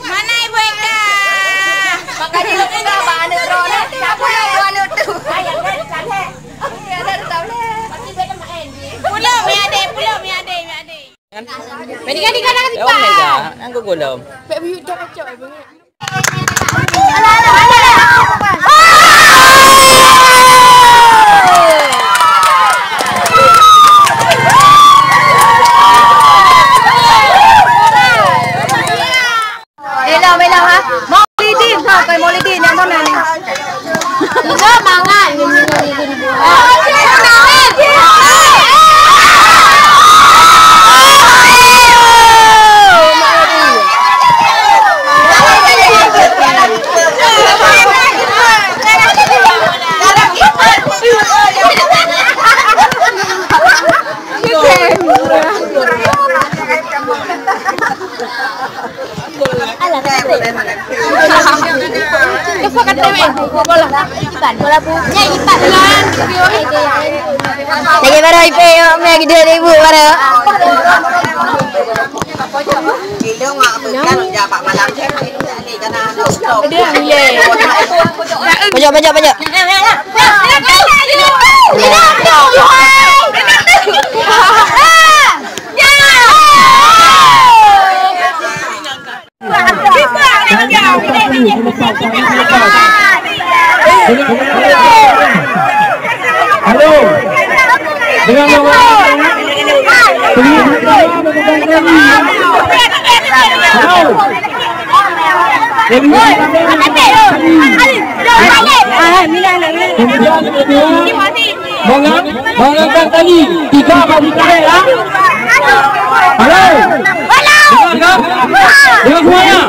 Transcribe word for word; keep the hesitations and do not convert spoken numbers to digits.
Mana Ibu Eka? Pakai jilbab, bak aneuk droeneuh. Siapa yang dua aneuk tu? Pulang, mi adek, pulang, mi adek, mi adek. Pedi kan dikadang tiga. Nang gulom. Pek biu dah kacau, Bang. Belom, belom, ha. Maulidin, ha, bukan Maulidin, yang mana ni? Tiga mangat. Lagi baru ipe yo, me gede ibu baru. Pojok, pojok, pojok. Halo. Dengan nama Halo. Kemudian kedua, mengangkat tali. Tiga bagi tarik, ya. Halo. Dengar, kan? Dengar semuanya.